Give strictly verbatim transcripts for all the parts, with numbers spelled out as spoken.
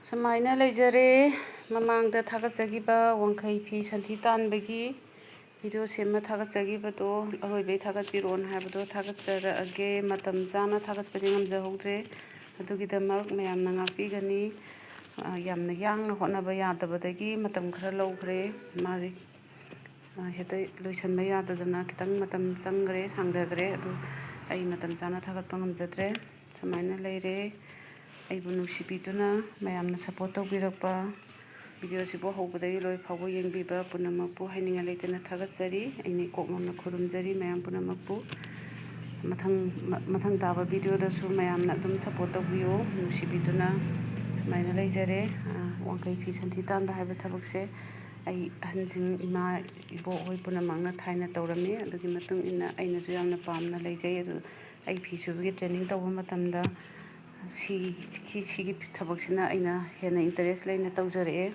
ꯁꯨꯃꯥꯏꯅ ꯂꯩꯖꯔꯦ꯫ ꯃꯃꯥꯡꯗ ꯊꯥꯒꯠꯆꯈꯤꯕ ꯋꯥꯡꯈꯩ ꯐꯤ ꯁꯟꯊꯤ ꯇꯥꯟꯕꯒꯤ video ꯁꯦꯝꯃ ꯊꯥꯒꯠꯆꯈꯤꯕꯗꯣ, ꯑꯔꯣꯏꯕꯩ ꯊꯥꯒꯠꯄꯤꯔꯛꯑꯣꯅ ꯍꯥꯏꯕꯗꯣ ꯊꯥꯒꯠꯆꯔꯛꯑꯒꯦ꯫ ꯃꯇꯝ ꯆꯥꯅ ꯊꯥꯒꯠꯄꯗꯤ ꯉꯝꯖꯍꯧꯗ꯭ꯔꯦ, ꯑꯗꯨꯒꯤꯗꯃꯛ ꯃꯌꯥꯝꯅ ꯉꯥꯛꯄꯤꯒꯅꯤ꯫ ꯑ, ꯌꯥꯝꯅ ꯌꯥꯡꯅ ꯍꯣꯠꯅꯕ ꯌꯥꯗꯕꯗꯒꯤ ꯃꯇꯝ ꯈꯔ ꯂꯧꯈ꯭ꯔꯦ꯫ ꯃꯥꯁꯦ, ꯑ, ꯍꯦꯛꯇ ꯂꯣꯏꯁꯤꯟꯕ ꯌꯥꯗꯗꯅ ꯈꯤꯇꯪ ꯃꯇꯝ ꯆꯪꯈ꯭ꯔꯦ, ꯁꯥꯡꯊꯈ꯭ꯔꯦ꯫ ꯑꯗꯨ ꯑꯩ ꯃꯇꯝ ꯆꯥꯅ ꯊꯥꯒꯠꯄ ꯉꯝꯖꯗ꯭ꯔꯦ꯫ ꯁꯨꯃꯥꯏꯅ ꯂꯩꯔꯦ꯫ ꯑꯩꯕꯨ ꯅꯨꯡꯁꯤꯕꯤꯗꯨꯅ ꯃꯌꯥꯝꯅ support ꯇꯧꯕꯤꯔꯛꯄ, video ꯁꯤꯕꯨ ꯍꯧꯕꯗꯒꯤ ꯂꯣꯏ ꯐꯥꯎꯕ ꯌꯦꯡꯕꯤꯕ ꯄꯨꯝꯅꯃꯛꯄꯨ ꯍꯥꯏꯅꯤꯡꯉꯥꯏ ꯂꯩꯇꯅ ꯊꯥꯒꯠꯆꯔꯤ꯫ ꯑꯩꯅ ꯏꯀꯣꯛ ꯅꯧꯅ ꯈꯨꯔꯨꯝꯖꯔꯤ ꯃꯌꯥꯝ ꯄꯨꯝꯅꯃꯛꯄꯨ꯫ ꯃꯊꯪ, ꯃ-, ꯃꯊꯪ ꯇꯥꯕ video ꯗꯁꯨ ꯃꯌꯥꯝꯅ ꯑꯗꯨꯝ support ꯇꯧꯕꯤꯌꯨ, ꯅꯨꯡꯁꯤꯕꯤꯗꯨꯅ꯫ ꯁꯨꯃꯥꯏꯅ ꯂꯩꯖꯔꯦ꯫ ꯑ, ꯋꯥꯡꯈꯩ ꯐꯤ ꯁꯟꯊꯤ ꯇꯥꯟꯕ ꯍꯥꯏꯕ ꯊꯕꯛꯁꯦ ꯑꯩ ꯑꯍꯟꯁꯤꯡ, ꯏꯃꯥ ꯏꯕꯣꯛ ꯍꯣꯏ ꯄꯨꯝꯅꯃꯛꯅ ꯊꯥꯏꯅ ꯇꯧꯔꯝꯃꯤ꯫ ꯑꯗꯨꯒꯤ ꯃꯇꯨꯡ ꯏꯟꯅ ꯑꯩꯅꯁꯨ ꯌꯥꯝꯅ ꯄꯥꯝꯅ ꯂꯩꯖꯩ꯫ ꯑꯗꯨ ꯑꯩ ꯐꯤ ꯁꯨꯕꯒꯤ training ꯇꯧꯕ ꯃꯇꯝꯗ ꯁꯤ-, ꯁꯤ-, ꯁꯤꯒꯤ ꯊꯕꯛꯁꯤꯅ ꯑꯩꯅ ꯍꯦꯟꯅ interest ꯂꯩꯅ ꯇꯧꯖꯔꯛꯑꯦ꯫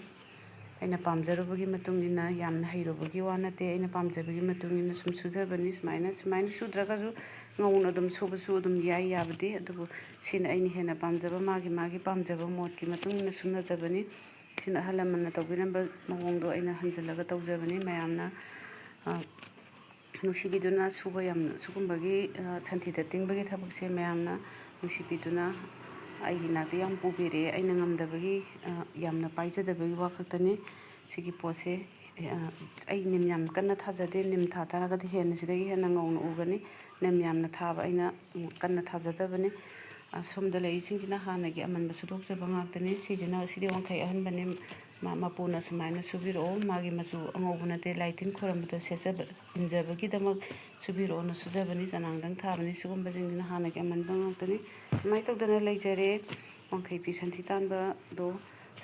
ꯑꯩꯅ ꯄꯥꯝꯖꯔꯨꯕꯒꯤ ꯃꯇꯨꯡ ꯏꯟꯅ, ꯌꯥꯝꯅ ꯍꯩꯔꯨꯕꯒꯤ ꯋꯥ ꯅꯠꯇꯦ, ꯑꯩꯅ ꯄꯥꯝꯖꯕꯒꯤ ꯃꯇꯨꯡ ꯏꯟꯅ ꯁꯨꯝ ꯁꯨꯖꯕꯅꯤ꯫ ꯁꯨꯃꯥꯏꯅ, ꯁꯨꯃꯥꯏꯅ ꯁꯨꯗ꯭ꯔꯒꯁꯨ ꯉꯧꯅ ꯑꯗꯨꯝ ꯁꯨꯕꯁꯨ ꯑꯗꯨꯝ ꯌꯥꯏ, ꯌꯥꯕꯗꯤ꯫ ꯑꯗꯨꯕꯨ ꯁꯤꯅ ꯑꯩꯅ ꯍꯦꯟꯅ ꯄꯥꯝꯖꯕ, ꯃꯥꯒꯤ, ꯃꯥꯒꯤ ꯄꯥꯝꯖꯕ ꯃꯣꯠꯀꯤ ꯃꯇꯨꯡ ꯏꯟꯅ ꯁꯨꯝ ꯁꯨꯖꯕꯅꯤ꯫ ꯁꯤꯅ ꯑꯍꯜ ꯂꯃꯟꯅ ꯇꯧꯕꯤꯔꯝꯕ ꯃꯑꯣꯡꯗꯣ ꯑꯩꯅ ꯍꯟꯖꯤꯜꯂꯒ ꯇꯧꯖꯕꯅꯤ꯫ ꯃꯌꯥꯝꯅ, ꯑ, ꯅꯨꯡꯁꯤꯕꯤꯗꯨꯅ ꯁꯨꯕ ꯌꯥꯝ, ꯁꯤꯒꯨꯝꯕꯒꯤ, ꯑ, ꯁꯟꯊꯤꯗ ꯇꯤꯡꯕꯒꯤ ꯊꯕꯛꯁꯦ ꯃꯌꯥꯝꯅ ꯅꯨꯡꯁꯤꯕꯤꯗꯨꯅ ꯑꯩꯒꯤ ꯏꯅꯥꯛꯇ ꯌꯥꯝ ꯄꯨꯕꯤꯔꯛꯑꯦ꯫ ꯑꯩꯅ ꯉꯝꯗꯕꯒꯤ, ꯑ, ꯌꯥꯝꯅ ꯄꯥꯏꯖꯗꯕꯒꯤ ꯋꯥ ꯈꯛꯇꯅꯤ꯫ ꯁꯤꯒꯤ ꯄꯣꯠꯁꯦ, ꯑ, ꯑꯩ ꯅꯤꯝ ꯌꯥꯝ ꯀꯟꯅ ꯊꯥꯖꯗꯦ꯫ ꯅꯤꯝ ꯊꯥ ꯇꯥꯔꯒꯗꯤ ꯍꯦꯟꯅ ꯁꯤꯗꯒꯤ ꯍꯦꯟꯅ ꯉꯧꯅ ꯎꯒꯅꯤ꯫ ꯅꯤꯝ ꯌꯥꯝꯅ ꯊꯥꯕ ꯑꯩꯅ ꯀꯟꯅ ꯊꯥꯖꯗꯕꯅꯤ꯫ ꯑ, ꯁꯣꯝꯗ ꯂꯩꯔꯤꯁꯤꯡꯁꯤꯅ ꯍꯥꯟꯅꯒꯤ ꯑꯃꯟꯕ ꯁꯨꯗꯣꯛꯆꯕ ꯉꯥꯛꯇꯅꯤ꯫ ꯁꯤꯁꯤꯅ, ꯁꯤꯗꯤ ꯋꯥꯡꯈꯩ ꯑꯍꯟꯕꯅꯤ꯫ ꯃꯥ-, ꯃꯄꯨꯅ ꯁꯨꯃꯥꯏꯅ ꯁꯨꯕꯤꯔꯛꯑꯣ, ꯃꯥꯒꯤ ꯃꯆꯨ ꯑꯉꯧꯕ ꯅꯠꯇꯦ, ꯂꯥꯏ ꯇꯤꯟ ꯈꯣꯏꯔꯝꯕꯗ ꯁꯦꯠꯆꯕ, ꯏꯟꯖꯕꯒꯤꯗꯃꯛ ꯁꯨꯕꯤꯔꯛꯑꯣꯅ ꯁꯨꯖꯕꯅꯤ꯫ ꯆꯅꯥꯡꯗꯪ ꯊꯥꯕꯅꯤ꯫ ꯁꯤꯒꯨꯝꯕꯁꯤꯡꯁꯤꯅ ꯍꯥꯟꯅꯒꯤ ꯑꯃꯟꯕ ꯉꯥꯛꯇꯅꯤ꯫ ꯁꯨꯃꯥꯏꯅ ꯇꯧꯗꯅ ꯂꯩꯖꯔꯦ꯫ ꯋꯥꯡꯈꯩ ꯐꯤ ꯁꯟꯊꯤ ꯇꯥꯟꯕꯗꯣ,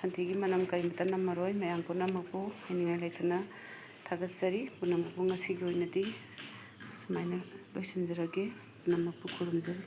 ꯁꯟꯊꯤꯒꯤ ꯃꯅꯝ ꯀꯔꯤꯃꯇ ꯅꯝꯃꯔꯣꯏ꯫ ꯃꯌꯥꯝ ꯄꯨꯝꯅꯃꯛꯄꯨ ꯍꯥꯏꯅꯤꯡꯉꯥꯏ ꯂꯩꯇꯅ ꯊꯥꯒꯠꯆꯔꯤ꯫ ꯄꯨꯝꯅꯃꯛꯄꯨ ꯉꯁꯤꯒꯤ ꯑꯣꯏꯅꯗꯤ ꯁꯨꯃꯥꯏꯅ ꯂꯣꯏꯁꯤꯟꯖꯔꯒꯦ꯫ ꯄꯨꯝꯅꯃꯛꯄꯨ ꯈꯨꯔꯨꯝꯖꯔꯤ꯫